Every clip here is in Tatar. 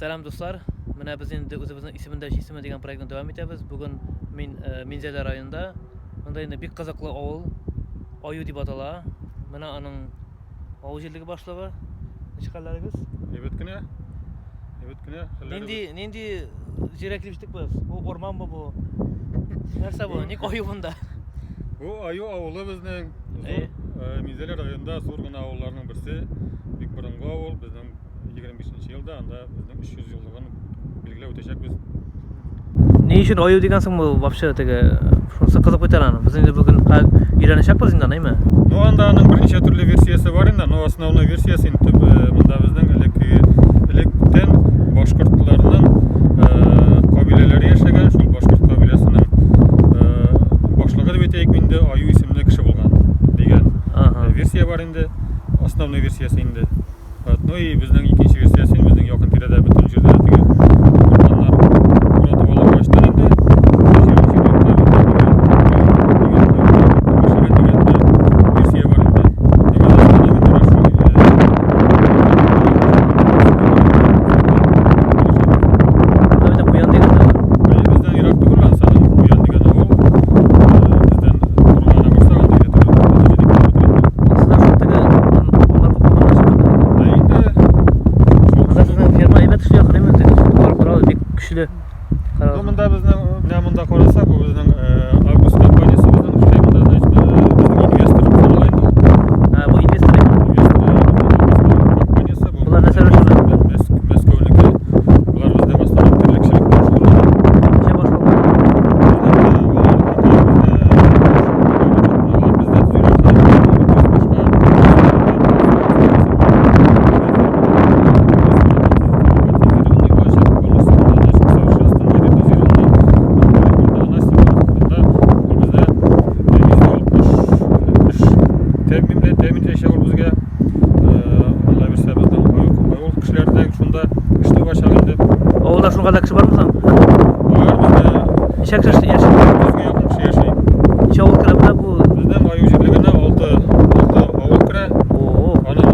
Сәлам, дуслар! Менә без инде үзебезнең Исемендә җисеме дигән проектны дәвам итәбез. Бүген мин э, Минзәлә районында. Монда инде бик кызыклы авыл, Аю дип атала. Менә аның авыл җирлеге башлыгы. Ничек хәлләрегез? Әйбәт кенә. Әйбәт кенә. Нинди нинди җиргә килеп җиттек без? Бу урманмы бу? Нәрсә бу? Ник аю монда? Бу Аю авылы безнең зур э, Минзәлә районында зур гына авылларның берсе. Бик борынгы авыл. Безнең 25 елда анда безнең 300 еллыгын билгеләп үтәчәкбез. Ни өчен аю дигән соң бу вообще теге шунысы кызык бит әле аның. Без инде бүген өйрәнәчәкбез инде аны, әйме? Ну, анда аның берничә төрле версиясе бар инде, но основной версиясе инде төп э, монда безнең элекке электән башкортларның э, кабиләләре яшәгән, шул башкорт кабиләсенең э, башлыгы дип әйтәйек инде, Аю исемле кеше булган дигән версия бар инде, основной версиясе инде. Вот, ну и безнең икенче версиясе, безнең якын тирәдә бөтен җирдә теге урманнар уратып алынгачтан инде версия бар инде. Куян дигән дә бар. Бездән ерак түгел, анысы аның Куян дигән авыл. Бездән урманына барсак, анда где-то 37 километр инде. Анысы шул теге алар күп булганнан чыкты. Ә инде Монда сезнең ферма әйбәт эшли ахры, әйме? Теге сөт барып тора, бик көчле. Ну, монда безнең, менә монда карасак, бу безнең Август компаниясе безнең эшли монда, значит, безнең инвестор санала инде ул. Ә, бу инвестор әйме? Инвестор, безнең Август компаниясе. Бу Болар нәрсә белән шөгыльләнә? Мәскәүнеке. Болар безнең основном терлекчелек белән шөгыльләнә. Ничә баш булды? Авылда шуңа кадәр кеше бармы соң? Бар бездә. Ничә кеше яши? Йөзгә якын кеше яши. Ничә авыл керә менә бу? Безнең Аю җирлегенә 6 6 авыл керә. О, Аның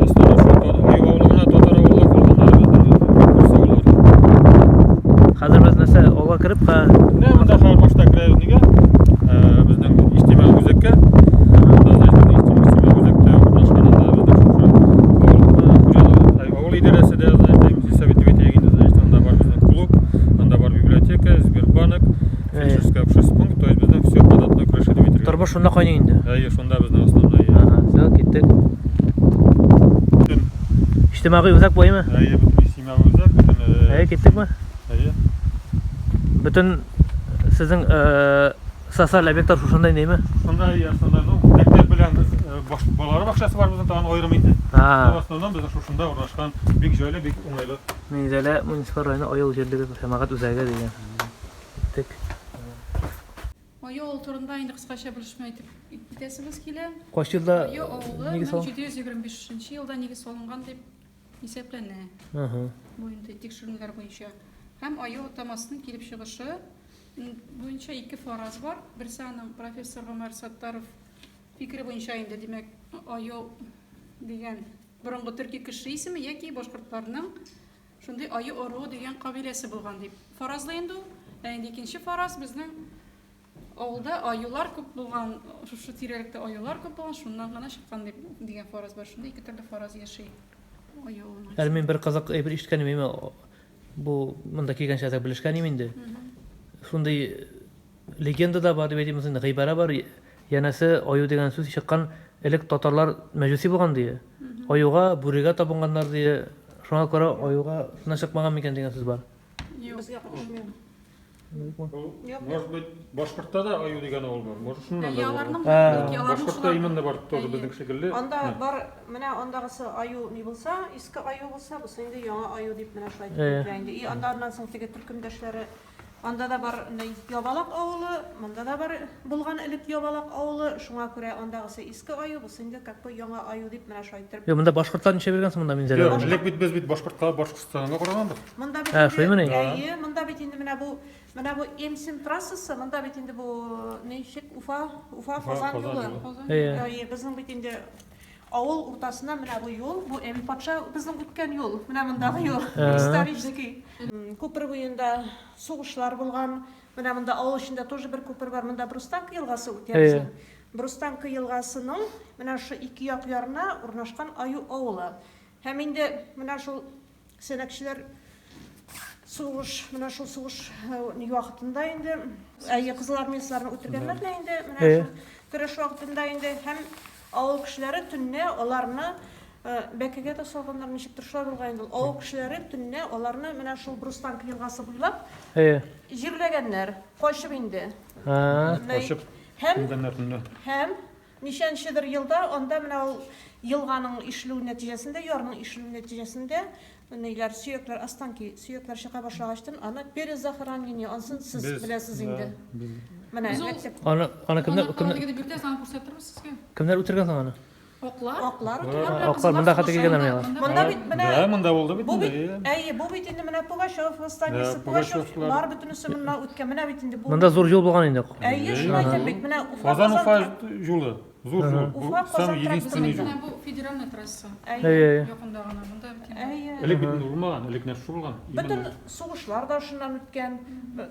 основной шул Аю авылы гына татар авылы, калганнары безнең урыс авыллары. Хәзер без нәрсә, авылга кереп, ха. Менә монда хәзер башта керәбез нигә? Безнең иҗтимагый үзәккә. Монда, значит, безнең иҗтимагый үзәктә урнашкан анда безнең шушы авыл хуҗалыгы, авыл идарәсе дә, значит, сельсовет дип әйтәйек инде, значит, анда бар безнең клуб, анда бар библиотека, Сбербанк, фельдшерский акушерский пункт, то есть безнең все под одной крышей дип әйтергә. Тормыш шунда кайный инде. Әйе, шунда безнең основной. Ага, все, киттек. Бөтен Иҗтимагый үзәк бу, әйме? Әйе, бөтен иҗтимагый үзәк, бөтен Әйе, киттекме? Әйе. Бөтен сезнең социаль объектлар шушында инде, әйме? Шунда, әйе, шунда, ну, мәктәп белән баш, балалар бакчасы бар безнең тагын аерым инде. А. Но в основном безнең шушында урнашкан бик җайлы, бик уңайлы. Минзәлә муниципаль районы Аю җирлеге җәмәгать үзәге дигән. Киттек. Аю авылы турында инде кыскача белешмә әйтеп китәсебез килә. Кайсы елда Аю авылы нигез салынган? 1725 елда нигез салынган дип исәпләнә. Ага. Бу инде тикшеренүләр буенча. Һәм аю атамасының килеп чыгышы буенча ике фараз бар. Берсе аның профессор Гомәр Саттаров фикере буенча инде, димәк, аю дигән борынгы төрки кеше исеме яки башкортларның шундый аю ыруы дигән кабиләсе булган дип фаразлый инде ул. Ә инде икенче фараз безнең авылда аюлар күп булган, шушы тирәлектә аюлар күп булган, шуннан гына чыккан дип дигән фараз бар. Шундый ике төрле фараз яши. Аю авылының. Әле мин бер кызык әйбер ишеткән идем, бу монда килгәнче әзрәк белешкән идем инде. Шундый легенда да бар дип әйтимме инде, гыйбарә бар. Янәсе, аю дигән сүз чыккан, элек татарлар мәҗүси булган ди. Аюга, бүрегә табынганнар ди. Шуңа күрә аюга шуннан чыкмаган микән дигән сүз бар. Юк. Безгә кушмыйм. Ул, может быть, башкортта да аю дигән авыл бар. Может, шуннан да Аларның, булыр. аларның Башкортта шулар. именно бар, тоже Әйе. безнең шикелле. Анда бар, менә андагысы аю ни булса, иске аю булса, бусы инде яңа аю дип менә шулай итеп Әйе. әйтелә инде. И анда аннан соң теге төркемдәшләре Анда да бар ни, Ябалак авылы, монда да бар булган элек Ябалак авылы, шуңа күрә андагысы иске аю, бусы инде как бы яңа аю дип менә шулай иттереп. Юк, монда башкортлар ничә биргән соң монда Минзәләгә? Юк, элек бит без бит башкортка, Башкортстанга караганбыз. Монда бит Ә, инде, шулаймыни? әйе, монда бит инде менә бу, менә бу Эмсин трассасы, монда бит инде бу ничек, Уфа, Уфа, Уфа, Казан Казан юлы. юлы. Казан. Әйе. Әйе, безнең бит инде. Авыл уртасына менә бу юл, бу Әби патша безнең үткән юл, менә мондагы юл, исторический. Күпер буенда сугышлар булган. Менә монда авыл эчендә тоже бер күпер бар. Монда Брустанка елгасы үтә безнең. Брустанка елгасының менә шушы ике як ярына урнашкан Аю авылы. Һәм инде менә шул Сәнәкчеләр сугыш, менә шул сугыш ни вакытында инде, әйе, кызыл армеецларны үтергәннәр дә инде, менә шул көрәш вакытында инде һәм авыл кешеләре төнлә аларны бәкегә дә салганнар, ничектер шулай булган инде ул. Авыл кешеләре төнлә аларны менә шул Брустанка елгасы буйлап җирләгәннәр, качып инде. Качып күмгәннәр төнлә. Һәм Ничәнчедер елда анда менә ул елганың ишелүе нәтиҗәсендә, ярның ишелүе нәтиҗәсендә ниләр, сөякләр, останки, сөякләр чыга башлагачтын, аны перезахоронение, ансын сез Без, беләсез да, инде. без. Менә Без ул- мәктәп. Аны, аны кемнәр, Аны кемнәр, аны биртәс, аны күрсәтербез сезгә. кемнәр үтергән соң аны? Аклар. Аклар Аклар. үтергән. Аклар, Аклар, монда хәтта кызыллар килгәннәр сугыша, алар. Монда бит менә Да, монда булды бит Бу инде, бит, әйе. әйе, бу бит инде менә Пугачев восстаниесе, Да, Пугачев, Пугачевлар. бар бөтенесе моннан үткән. Менә бит инде бу. Монда зур юл булган инде. Әйе, шуны әйтәм бит. Менә Уфа Казан Казан Уфа юлы. Зур юл. Бу Уфа, Казан самый единственный Безнең юл. менә бу федеральная трасса. Әйе. Әйе. Якында гына. Монда бит инде. Әйе. Элек бит инде булмаган, элек нәшр булган. Бөтен Именно. сугышлар да шуннан үткән.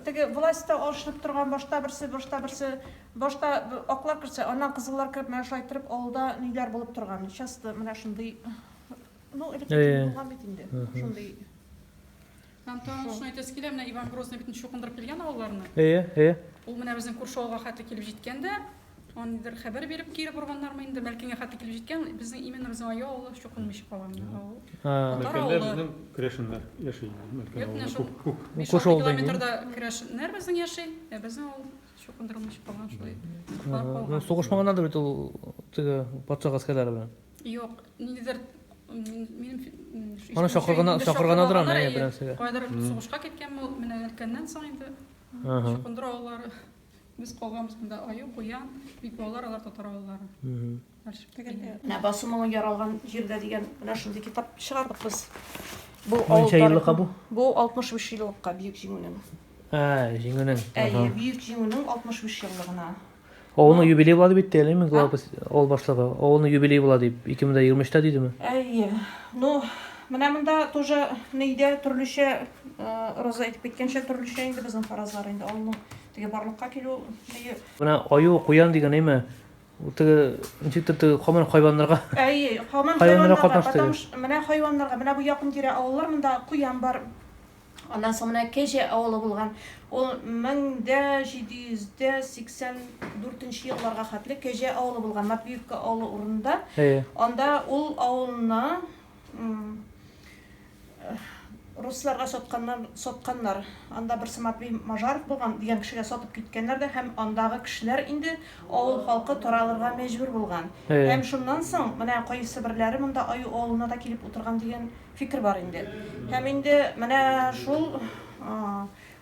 Теге власть та алышынып торган, башта берсе, башта берсе, башта аклар керсә, аннан кызыллар кереп, менә шулай иттереп авылда ниләр булып торган. Часто менә шундый, ну, элек Әйе. булган бит инде. Шундый. Һәм тагын шуны әйтәсе килә, менә Иван Грозный бит инде чукындырып килгән авылларны. Әйе, әйе. Ул менә безнең күрше авылга хәтле килеп җиткән дә, андыйдыр хәбәр биреп кире борганнармы инде, Мәлкингә хәтле килеп җиткән, безнең именно безнең Аю авылы чукынмыйча калган авыл. Татар Мәлкәндә авылы. безнең керәшеннәр яши. Мәлкән Юк, менә авылында шул күп, күп. 5-6 Күрше авылда инде. километрда керәшеннәр безнең яши, ә безнең авыл чукындырылмыйча калган шулай. Сакланып Ну, калган. сугышмаганнардыр бит ул теге патша гаскәрләре белән. Юк, ниндидер минем Аны чакырган чакырганнардыр аны, әйе, берәрсегә. Кайдыр сугышка киткән ул, менә өлкәннән соң инде. Чукындыру авыллары. Без калганбыз монда аю, куян, бик балалар, алар татар авыллары. Менә басу моңы яралган җирдә дигән менә шундый китап чыгардык без. Бу авыл Ничә еллыкка бу? Бу 65 еллыкка Бөек Җиңүнең. Ә, Җиңүнең. Әйе, Бөек Җиңүнең 65 еллыгына. Авылның юбилее була дип әйтте әле мин авыл башлыгы. Авылның юбилее була дип 2023-тә дидеме? Әйе. Ну, менә монда тоже нидә төрлечә Роза әйтеп киткәнчә төрлечә инде безнең фаразлар инде авылның теге барлыкка килү нее. Менә аю, куян дигән әйме? Ул теге ничектер теге һаман хайваннарга. Әйе, һаман хайваннарга, потому что менә хайваннарга, менә бу якын тирә авыллар монда куян бар. Аннан соң менә Кәҗә авылы булган. Ул 1784 нче елларга хәтле Кәҗә авылы булган, Матвеевка авылы урынында. Анда ул авылны русларга сатканнар, сатканнар. Анда берсе Матвей Мажаров булган дигән кешегә сатып киткәннәр дә һәм андагы кешеләр инде авыл халкы таралырга мәҗбүр булган. Һәм шуннан соң менә кайсы берләре монда Аю авылына да килеп утырган дигән фикер бар инде. Һәм инде менә шул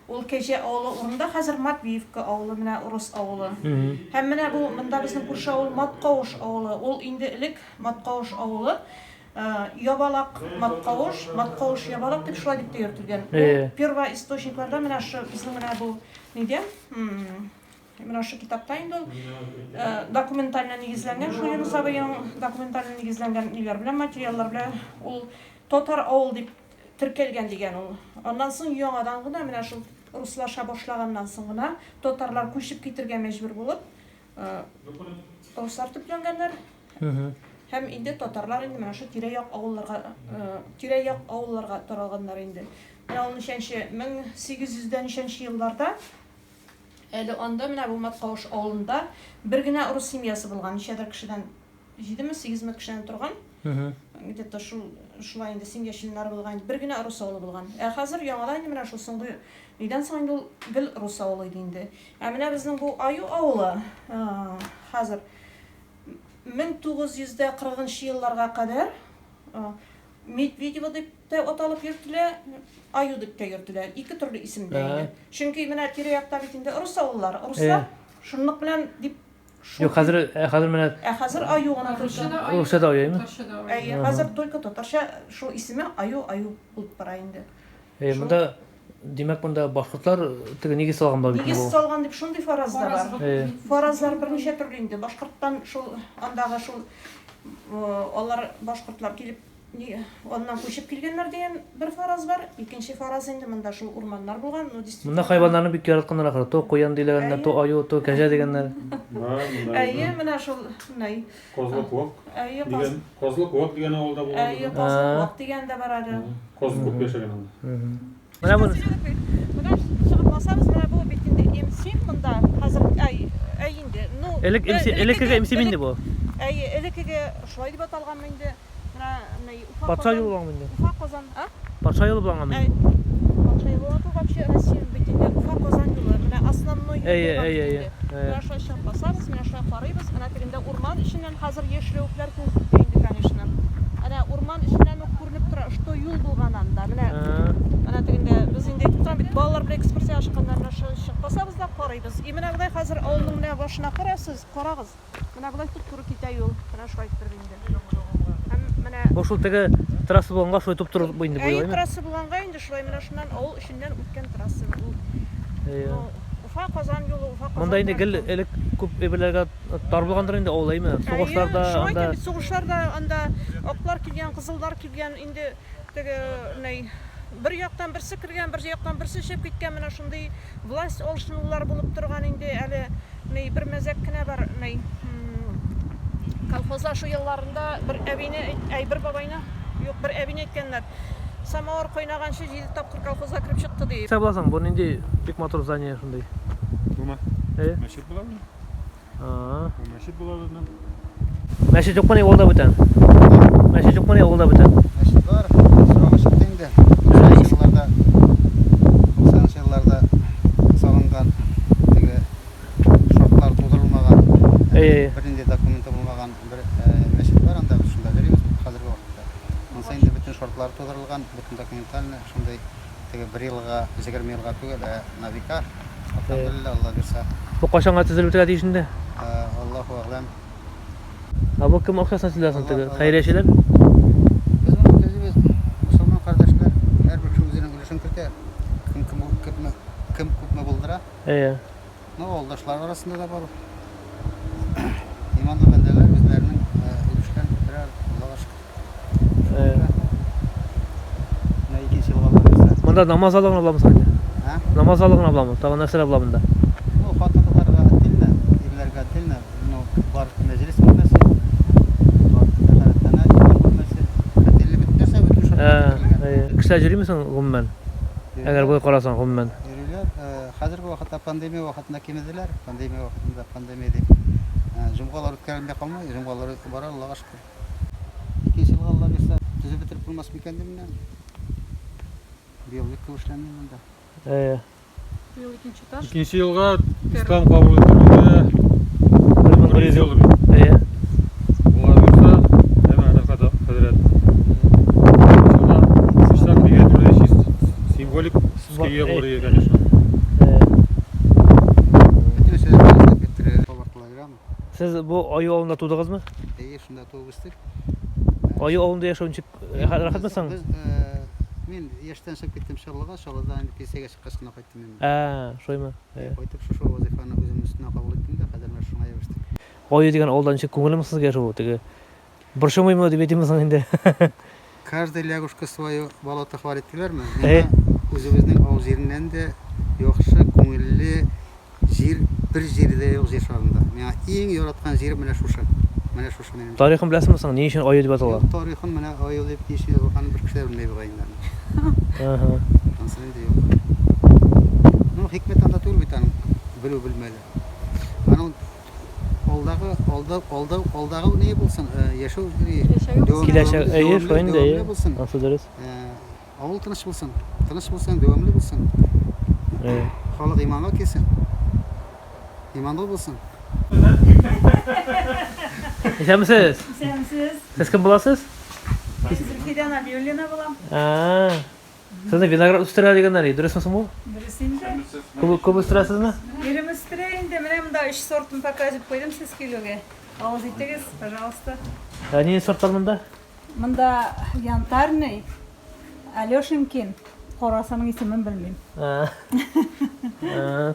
ул Кәҗә авылы урынында хәзер Матвеевка авылы, менә урыс авылы. Һәм менә бу монда безнең күрше авыл Маткавыш авылы. Ул инде элек Маткавыш авылы Ябалак Маткавыш, Маткавыш Ябалак дип шулай дип тә йөртелгән. Ул первоисточникларда менә шу безнең менә бу нидә? Менә шушы китапта инде ул документально нигезләнгән, шул Юныс абыйның документально нигезләнгән ниләр белән, материаллар белән ул татар авыл дип теркәлгән дигән ул. Аннан соң яңадан гына менә шул руслаша башлаганнан соң гына татарлар күчеп китергә мәҗбүр булып, руслар төпләнгәннәр. Һәм инде татарлар инде менә шул тирә-як авылларга, тирә-як авылларга таралганнар инде. Менә ул ничәнче, 1800 дә ничәнче елларда Әле анда менә бу Маткавыш авылында бер генә рус семьясы булган, ничәдер кешедән, җидеме, сигезме кешедән торган. Где-то шул шулай инде семья членнары булган, бер генә рус авылы булган. Ә хәзер яңадан инде менә шул соңгы нидән соң инде ул гел рус авылы иде инде. Ә менә безнең бу Аю авылы хәзер 1940 нчы елларга кадәр Медведево дип тә аталып йөртелә, Аю дип тә йөртелә. Ике төрле исемдә инде. Чөнки менә тирә-якта бит инде рус авыллары. Руслар шунлык белән дип шул. Юк, хәзер, ә хәзер менә Ә хәзер Аю гына только. Русча да Аю, әйеме? Татарча да Аю. Әйе, хәзер только татарча шул исеме Аю, Аю булып бара инде. Әйе, монда димәк, монда башкортлар теге нигез салган була бит Нигез салган дип шундый фараз да бар. Әйе. Фаразлар берничә төрле инде. Башкорттан шул андагы шул. Алар башкортлар килеп аннан күчеп килгәннәр дигән бер фараз бар. Икенче фараз инде монда шул урманнар булган. Ну, действительно. Монда хайваннарны бик яратканнар ахры. То куян диләгәннәр, то аю, то кәҗә дигәннәр. Әйе, менә шул, менә. Козлы куак. Әйе, дигән, Козлы куак дигән авылда булган. Әйе, Козлы куак дигән дә бар әле. Коз күп яшәгән анда. Менә бу. Менә чыгып басабыз, менә бу бит инде МСИМ монда хәзер, әй, әй инде. Ну, Элек МСИ, элеккеге МСИМ инде бу. Әйе, элеккеге шулай дип аталганмы инде. Менә менә Уфа Патша юлы булганмы инде? Уфа Казан, а? Патша юлы булганмы инде? Патша юлы ул вообще Россия бит инде. Уфа Казан юлы, менә основной юл. Әйе, әйе, әйе. Менә шулай чыгып басабыз, менә шулай карыйбыз. Әнә тегендә урман эченнән хәзер яшьләвекләр күренеп инде, конечно. Әнә урман эченнән үк күренеп тора, что юл булган анда. Менә әнә тегендә без инде әйтеп торам бит, балалар белән экскурсиягә чыкканда менә шулай чыгып басабыз да карыйбыз. И менә болай хәзер авылның менә башына карасыз, карагыз. Менә болай туп-туры китә юл. Менә шулай иттереп инде. Һәм менә Бу шул теге трасса булганга шулай туп-туры бу инде бу юл, әйе? Трасса булганга инде шулай менә шуннан авыл эченнән үткән трасса ул. Әйе. Уфа Казан юлы, Уфа Казан. Монда инде гел элек күп әйберләргә тар булгандыр инде авыл, әйеме? Сугышларда анда. Шулай сугышларда анда аклар килгән, кызыллар килгән, инде теге ни бер яктан берсе кергән, бер яктан берсе чыгып киткән, менә шундый Власть алышынулар булып торган инде әле ни бер мәзәк кенә бар ни колхозлашу елларында бер әбине әй бер бабайны юк бер әбине әйткәннәр самавыр кайнаганчы җиде тапкыр колхозга кереп чыкты дип. Нәрсә була соң бу нинди бик матур здание шундый? Бумы? Әйе. Мәчет була бу? Бу мәчет була безнең. Мәчет юкмыни авылда бүтән? Мәчет юкмыни авылда бүтән? Мәчет бар, срогы чыкты инде. 90 елларда 90 елларда салынган теге шартлар тудырылмаган, бернинди документы булмаган бер мәчет бар анда, без шунда йөрибез хәзерге вакытта. Монысы инде бөтен шартлары тудырылган, бөтен документально шундый Теге бер елга, 20 елга түгел, ә на века. Алхамдулилла, Алла бирса. Бу кайчанга төзелеп бетәргә тиеш инде? Аллаһу әгъләм. Ә бу кем акчасына төзелә соң теге? Хәйриячеләр? Без моны төзибез. Мөселман кардәшләр, һәрбер кеше үзенең өлешен кертә. Кем кем күпме, кем күпме булдыра. Әйе. Ну, авылдашлар арасында да бар. Иманлы бәндәләр үзләренең өлешләрен китерә, Аллага шөкер. Менә икенче елга барырса. Монда намаз залы гына буламы соң инде? А? Намаз залы гына буламы? Тагын нәрсәләр була монда? Ну, хатын-кызларга отдельно, ирләргә отдельно, ну, бар мәҗлес бүлмәсе, бар тәһарәтханә, имам бүлмәсе, отдельно бөтен нәрсә, бөтен шартлар китерелгән. Кешеләр йөриме соң гомумән? Әгәр болай карасаң, гомумән. Йөриләр. Хәзерге вакытта пандемия вакытында кимеделәр. Пандемия вакытында, пандемия дип, җомгалар үткәрелми калмый. Җомгалар бара, Аллага шөкер. Икенче елга Алла бирсә, төзеп бетереп булмас микән дим менә. Быел бик күп эшләнде монда. Әйе. Быел икенче этаж. Икенче елга ислам кабул ителүгә 1100 ел бит. Әйе. Алла бирсә, әмма рәхмәт хәзрәт. Ислам дигән төрле символик төскә ия булыр иде, конечно. Бөтенесе дә эшләп бетерә. Сез бу Аю авылында тудыгызмы? Әйе, шунда туып үстек. Аю авылында яшәү ничек рәхәтме соң? Без мин яшьтән чыгып киттем Чаллыга, Чаллыдан инде пенсиягә чыккач кына кайттым мин. Ә, шулаймы? Кайтып шушы вазыйфаны үземнең өстенә кабул иттем дә, хәзер менә шуңа ябыштык. Аю дигән авылда ничек күңелеме сезгә шул теге борчымыймы дип әйтимме соң инде? Каждая лягушка свое болото хвалит диләрме? Миңа үзебезнең авыл җиреннән дә яхшы, күңелле Җир, бер җире дә юк җир шарында. Миңа иң яраткан җирем менә шушы. Менә шушы минем. Тарихын беләсеңме соң, ни өчен аю дип атала? Юк, тарихын менә аю дип ни өчен язылганын бер кеше дә белми бугай инде аны. Ага. Анысы инде юк. Ну, хикмәт анда түгел бит аның, белү белмәүдә. Аның алдагы, алда, алда, алдагы ни булсын, яшәү ни, Киләчәк, әйе, шулай инде, әйе. Анысы дөрес. Авыл тыныч булсын. Тыныч булсын, дәвамлы булсын. Халык иманга килсен. Иманлы булсын. Исәнмесез. Исәнмесез. Сез кем буласыз? Зөлфидә Нәбиуллина булам. А. Сезне виноград үстерә дигәннәр, дөресме соң бу? Дөрес инде. Күп күп үстерәсезме? Ирем үстерә инде. Менә монда өч сортын пока өзеп куйдым сез килүгә. Авыз итегез, пожалуйста. Ә нинди сортлар монда? Монда янтарный, Алешенькин, карасының исемен белмим.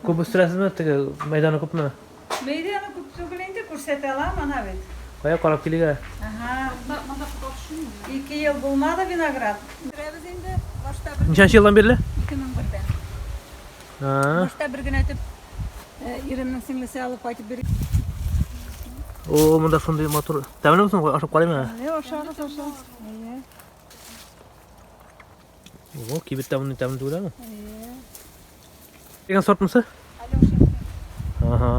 Күп үстерәсезме теге мәйданы күпме? Мәйданы күп түгел инде, күрсәтә алам, ана бит. Кая карап килик әле. Ага. Монда фото төшүме? Ике ел булмады виноград. Үстерәбез инде. Башта бер Ничәнче елдан бирле? 2001-дә. А. Башта бер генә төп э, иремнең сеңлесе алып кайтып бирде. О, монда шундый матур. Тәмлеме соң? Ашап карыйм әле. Әле ашагыз, ашагыз. Әйе. О, кибеттә мондый тәмле түгел әле. Әйе. Дигән сорт мысы? Алешенька. Ага.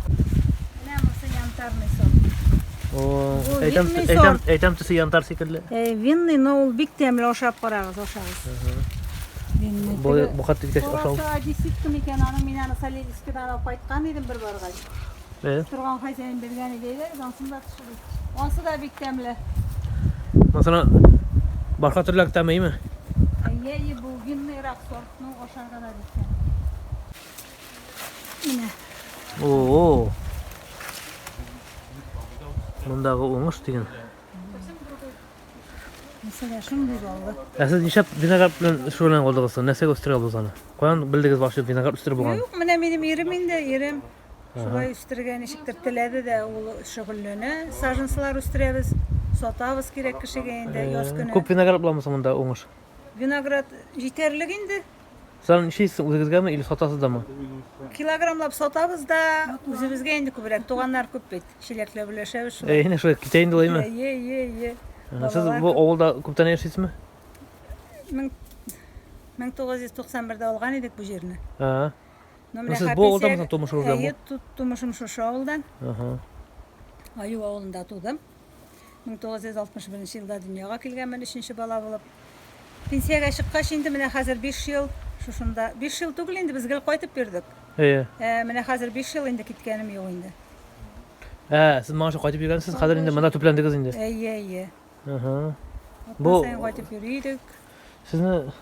Менә монысы янтарный сорт. О, Бу әйтәм, винный әйтәм, сорт. әйтәм төсе янтарь шикелле. Э, винный, но ул бик тәмле, ашап карагыз, ашагыз. Винный. Бу бу хат киткәч ашау. Коласы одесситка микән, аның мин аны Соледискадан алып кайткан идем бер баргач. Э, Торган хозяин биргән иде, әйдәгез, ансын да төшерик. Ансы да бик тәмле. Масана башка төрле тәме име? Әйе, әйе, бу винныйрак сорт, ну ашарга да бик тәмле. Менә. О. Мондагы уңыш дигән. Мәсәлә, шундый баллы. Ә сез нишләп виноград белән шөгыльләнеп алдыгыз соң? Нәрсәгә үстерә алдыгыз аны? Каян белдегез вообще виноград үстереп булганын? Юк, менә минем ирем инде, ирем шулай үстергән, ничектер теләде дә, ул шөгыльләнә. Саженцылар үстерәбез, сатабыз кирәк кешегә инде яз көне. Күп виноград буламы соң монда уңыш? Виноград җитәрлек инде. Сез аны ничәсез үзегезгәме или сатасыз дамы? Килограммлап сатабыз да, үзебезгә инде күбрәк. Туганнар күп бит. Чиләкләп өләшәбез шулай. Әй, әнә шулай китә инде улаймы? Әйе, әйе, әйе. Сез бу авылда күптән яшисезме? 1991-дә алган идек бу җирне. Ага. Ну, Ну, сез бу авылдан соң тумышыгыз белән Әйе, тумышым шушы авылдан. Ага. Аю авылында тудым. 1961 елда дөньяга килгәнмен, өченче бала булып. Пенсиягә чыккач инде менә хәзер 5 ел шушында. 5 ел түгел инде, без гел кайтып йөрдек. Әйе. Ә, менә хәзер 5 ел инде киткәнем юк инде. Ә, сез моңа кайтып йөргәнсез, хәзер инде монда төпләндегез инде. Әйе, әйе. Ага. Атна Бу- саен кайтып йөри идек. Сезне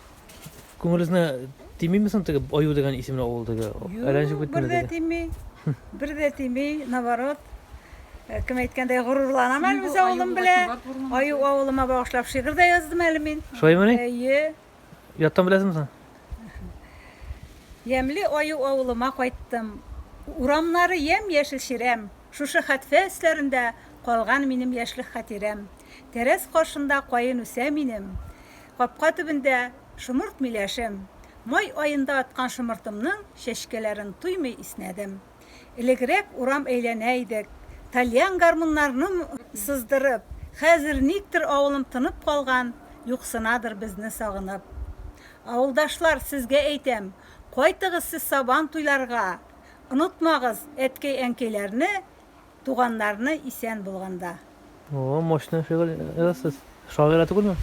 күңелегезне тимиме соң теге Аю дигән исемле авыл теге? Рәнҗеп Юк, бер киттеме дә теге? тими. Бер дә тими, наоборот. Э, Кем әйткәндәй горурланам әле үз авылым белән. Аю авылыма багышлап шигырь дә яздым әле мин. Шулаймыни? Әйе. Яттан беләсезме соң? Ямьле Аю авылыма кайттым. Урамнары ямь-яшел чирәм. Шушы хәтфә өсләрендә калган минем яшьлек хатирәм. Тәрәз каршында каен үсә минем. Капка төбендә шомырт миләшем. Май аенда аткан шомыртымның чәчкәләрен туймый иснәдем. Элегрәк урам әйләнә идек, тальян гармуннарны сыздырып. Хәзер никтер авылым тынып калган, юксынадыр безне сагынып. Авылдашлар, сезгә әйтәм, кайтыгыз сез Сабан туйларга. Онытмагыз әткәй-әнкәйләрне, туганнарны исән булганда. О, мощный шигырь язасыз. Шагыйрә түгелме?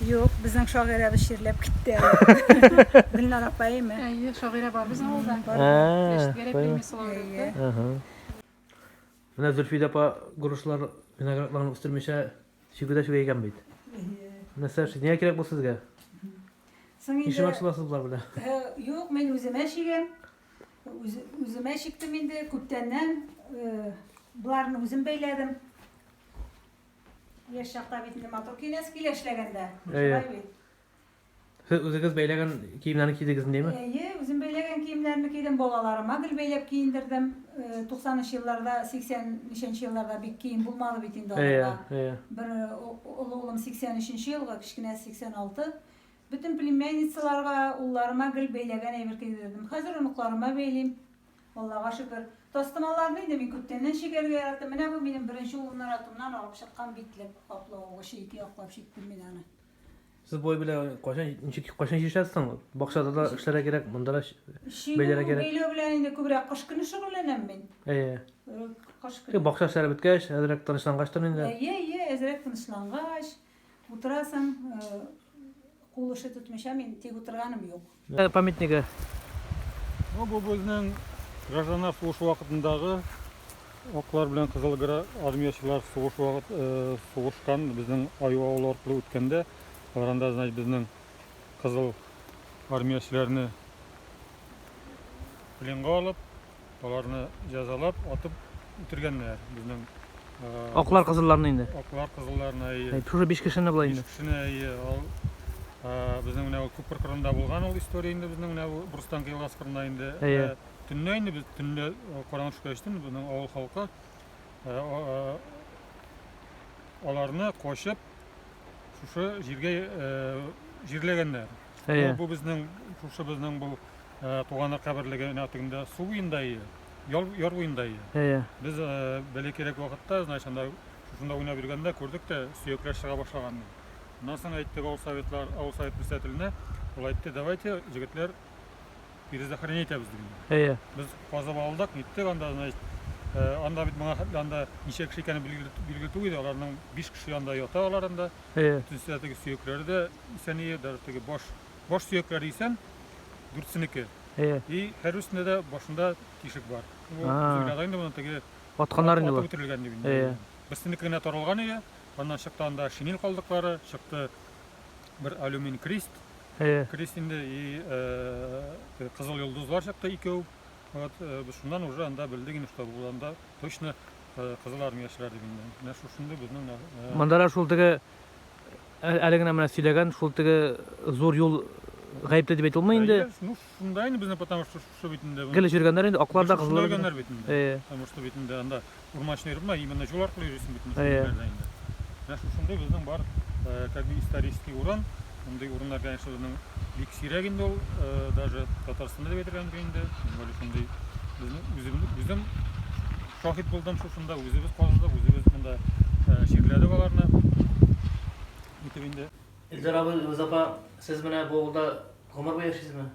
Юк, безнең шагыйрәбез чирләп китте әле. Гөлнар апа, әйеме? Әйе, шагыйрә бар безнең авылда. Бар. Ә, Гәрәй шулаймы? премиясе лауреаты. Ага. Менә Зөлфидә апа грушлар, виноградларны үстермичә чигүдә чигә икән бит. Нәрсә, нигә кирәк бу сезгә? Соң инде Ничек ачыласыз болар белән? Э, юк, мин үземә чигәм. Үз, үземә чиктем инде күптәннән. Э, боларны үзем бәйләдем. Яшь чакта бит инде матур киенәсе килә эшләгәндә. Әйе. Шулай бит. Сез үзегез бәйләгән киемнәрне кидегез инде, Әйе, үзем бәйләгән киемнәрне кидем, балаларыма гел бәйләп киендердем. Э, 90 елларда, 80 ничәнче елларда бик кием булмады бит инде Әйе, аларга. әйе. Бер э, олы улым 83 елгы, кечкенәсе 86. Бөтен племянницаларга, улларыма гел бәйләгән әйбер кидердем. Хәзер оныкларыма бәйлим. Аллага шөкер. Тастымалларны инде мин күптәннән чигәргә яраттым. Менә бу минем беренче улымның ратымнан алып чыккан битлек каплавыгы, ике яклап чиктем мин аны. Сез бой белән кайчан ничек кайчан чишәсез соң? Бакчада да эшләргә кирәк, монда да бәйләргә кирәк. Бәйләү белән инде күбрәк кыш көне шөгыльләнәм мин. Әйе. Кыш көне. Бакча эшләре беткәч, әзрәк тынычлангачтыр инде. Әйе, әйе, әзрәк тынычлангач, утырасың, кул эше тотмыйча мин тик утырганым юк. Памятнигы. Ну, бу безнең гражданнар сугышы вакытындагы аклар белән кызыл армиячылар сугыш вакыт сугышкан безнең Аю авылы аркылы үткәндә, алар анда, значит, безнең кызыл армиячеләрне пленга алып, аларны җәзалап, атып үтергәннәр безнең. Аклар кызылларны инде. Аклар кызылларны, әйе. Шушы 5 кешене була инде. 5 кешене, әйе. Ал безнең менә ул күпер кырында булган ул история инде безнең менә бу Брустанка елгасы кырында инде. Әйе. Төнлә инде без төнлә караңгы төшкәч безнең авыл халкы Аларны качып шушы җиргә җирләгәннәр. Әйе. Бу безнең шушы безнең бу туганнар каберлеге менә тегендә су буенда ие, яр, яр буенда ие. Әйе. Без бәләкәйрәк вакытта, значит, анда шушында уйнап йөргәндә күрдек тә, сөякләр чыга башлаган. Аннан соң әйттек авыл советлар, авыл совет председателенә, ул әйтте, давайте, җегетләр, перезахоронить итәбез дип инде. Әйе. Без казып алдык, ниттек анда, значит, анда бит моңа хәтле анда ничә кеше икәне билгеле, билгеле түгел иде, аларның 5 кеше анда ята алар анда. Әйе. Бөтенесе дә теге сөякләре дә исән ие, даже теге баш, баш сөякләре исән, дүртсенеке. Әйе. И һәрберсендә дә башында тишек бар. Бу уйладык инде моны теге Атканнар инде атып үтерелгән дип инде. Әйе. Берсенеке генә таралган иде, аннан чыкты анда шинель калдыклары, чыкты бер алюмин крест. Әйе. Крест инде и теге кызыл йолдызлар чыкты икәү. Вот без шуннан уже анда белдек инде, что бу анда точно кызыл армиячеләр дип инде. Менә шушындый безнең Монда да шул теге әле генә менә сөйләгән шул теге зур юл гаепле дип әйтә алмый инде. Әйе, ну шунда инде безнең, потому что шушы бит инде. Гел йөргәннәр инде, аклар да, кызыллар да. Йөргәннәр бит инде. Әйе. Потому что бит инде анда урман эченә йөреп, именно юл аркылы йөрисең бит инде. Әйе. Инде. Менә шушындый безнең бар, как бы исторический урын. Мондый урыннар, конечно, безнең бик сирәк инде ул, даже Татарстанда дип әйтергә мөмкин инде. Тем более шундый безнең үзем, үзем шаһит булдым шушында, үзебез казыдык, үзебез монда җирләдек аларны. Итеп инде. Илдар абый, Илүзә апа, сез менә бу авылда гомер буе яшисезме?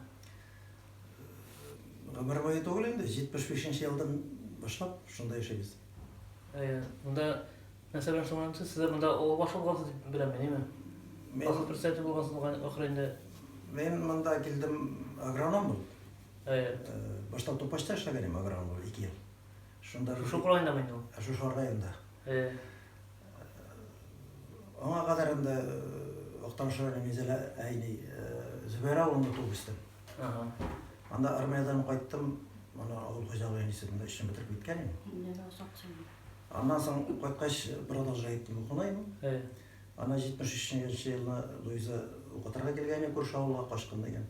Гомер буе түгел инде, 75 нче елдан башлап шунда яшибез. Әйе, монда нәрсә белән шөгыльләнәсез? Сез монда авыл башы булгансыз дип беләм мин, әйеме? Мин Колхоз председателе булгансыз бугай, ахыры инде. Мин монда килдем агроном булып. Әйе. Башта Тупачта эшләгән идем агроном булып 2 ел. Шунда Шушы ук райондамы инде ул? Шушы районда. Әйе. Аңа кадәр инде Актаныш районы Минзәлә, әйни, Зөбәйр авылында туып үстем. Ага. Анда армиядән кайттым, аны авыл хуҗалыгы институтында эшне бетереп киткән идем. Аннан соң кайткач продолжать иттем укуны. Әйе. Ана 73 елны Луиза укытырга килгән иде күрше авылга, Качкын дигән.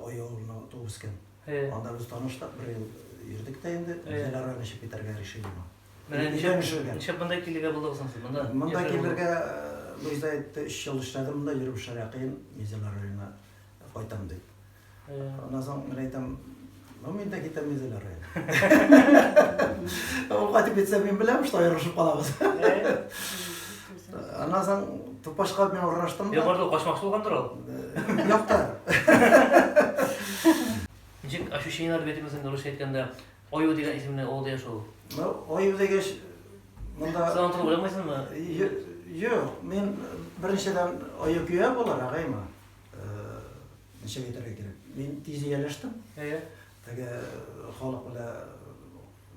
Ай авылына туып үскән. Әйе. Анда без таныштык, бер ел йөрдек тә инде. Әйе. Минзәлә районына чыгып китәргә решили. Менә Өйләнешергә. ничек монда килергә булдыгыз соң сез? Монда Монда яшәргә килергә Луиза әйтте, 3 ел эшләдем монда, йөреп эшләргә кыен, Минзәлә районына кайтам дип. Әйе. Аннан соң мин әйтәм, ну мин дә китәм Минзәлә районына. Ул кайтып китсә, мин беләм, что аерылышып калабыз. Аннан соң Тупашка мин урнаштым да. Юк, ул качмакчы булгандыр ул. Юк та. Ничек ощущениеләр бит инде русча әйткәндә, Аю дигән исемле авылда яшәү. Ну, аю дигәч, монда... Син аны туры уйламыйсыңмы? Юк, мин беренчедән аю көя буларак, әйме? Ничек әйтергә кирәк? Мин тиз ияләштем. Әйе. Теге халык белән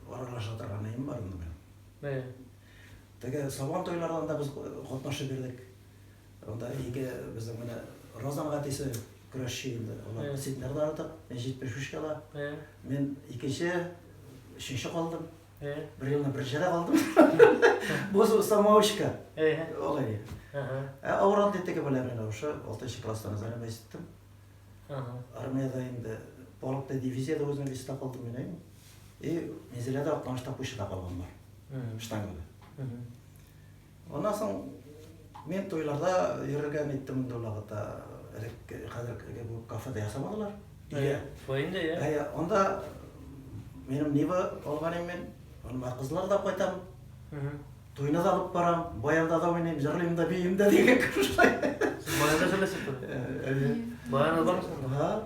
аралаша торган әйем бар инде минем. Әйе. Теге Сабан туйларында да без катнашып йөрдек. Анда ике безнең менә Розаның әтисе көрәшче инде. Алар синнәр дә артык. Мин 73 кило. Мин икенче, өченче калдым. Бер елны беренче дә калдым. Бу самоучка. Алай. Ә авыр атлетика белән мин шушы 6 класстан занимаюсь иттем. Армиядә инде полкта дивизиядә үзем листа калдым мин. И Минзәләдә Актанышта пушада калган бар. Штангада. Аннан соң мин туйларда йөрергә ниттем инде ул вакытта. Элек хәзерге бу кафеда ясамадылар. Өйдә. Шулай инде, иә. Әйе, анда минем Нива алган идем мин. Анда кызлар да кайтам. Туйны да алып барам, баянда да уйныйм, җырлыйм да, биим дә дигән кебек шулай. Сез баянда җырлыйсыз түгел? Әйе. Баян алып бармысыз? Ха.